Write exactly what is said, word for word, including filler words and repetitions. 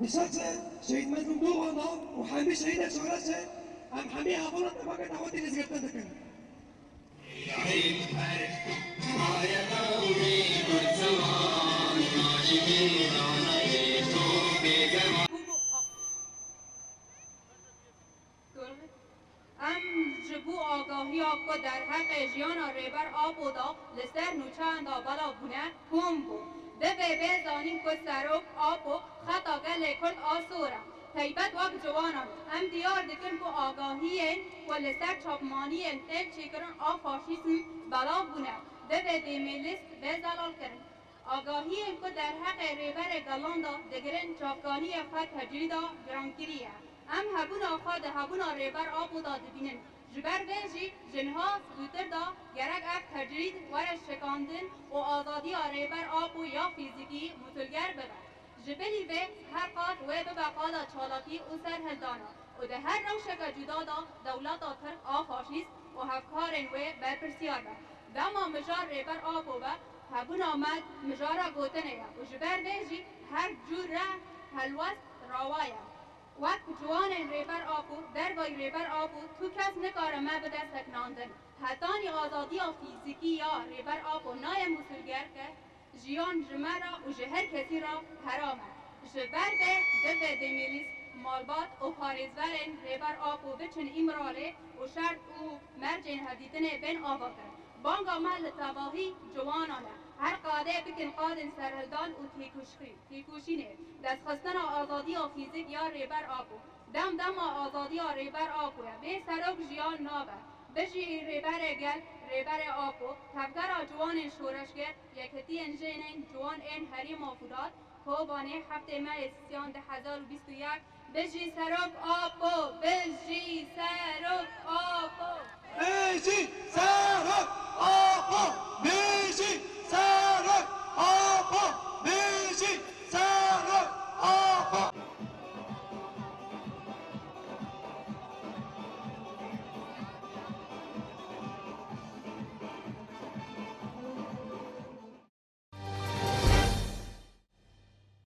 Nişa çi, şehîd mezlûm Dogan da û hemî şehîdê Şoreşê, em hemî hevala tevaka dawetê lêzgirtin dikin. Em ji bo agahiya ku derheqê jiyana Rêber Apo de li ser nûçeyan de belav bûne, kom bûn. Divê bê zanîn ku Serok Apo xeta gelê Kurd a sor e. Taybet wek ciwanan, em diyar dikin ku agahiyên ku li ser çapmaniyên tên çêkirin a faşîzm belav bûne, divê demêlist bê zelalkirin. Agahiyên ku derheqê Rêberê Gelan de digirin çavkaniyê xwe tecrîda girankirî ye. Em hebûna xwe di hebûna Rêber Apo de dibînin. Ji ber vê jî ji niha zûtir de gerek ev tecrîd were şikandin û azadiya Rêber Apo ya fîzîkî mûtilger bibe. Ji bilî vê her qad wê bibe qada çalakî û serhildana û di her rewşeke cuda de dewleta Tirk a faşîst û hevkarên wê berpirsiyar be. Dema mijar Rêber Apo be, hebûna me mijara gotinê ye û ji ber vê jî her cûr re helwest rawa ye. Wek ciwanên Rêber Apo, dervayî Rêber Apo tu kes nikare me bide sekinandin. Hetanî azadiya fîzîkî ya Rêber Apo nayê mûsilger ke, jiyan ji me re û ji her kesî re heram e. Ji ber vê divê demêlist, malbat û parêzverên Rêber Apo biçin Îmralê û şert û mercên hevdîtinê bên avakirin. Banga me li tevahî ciwanan e. Her qadê bikin qadên serhildan û têkoşî-, têkoşînê. Destxistina azadiya fîzîk ya Rêber Apo. Dem dema azadiya Rêber Apo ye. Bê serok jiyan nabe. Bijî Rêberê Gel, Rêberê Apo, Tevgera Ciwanên Şoreşger, Yekitiyên Jinên Ciwan ên Herêma Furat, Kobanê, heftê Meyê Siyan du hezar û bîst û yek. Bijî Serok Apo, bijî Serok!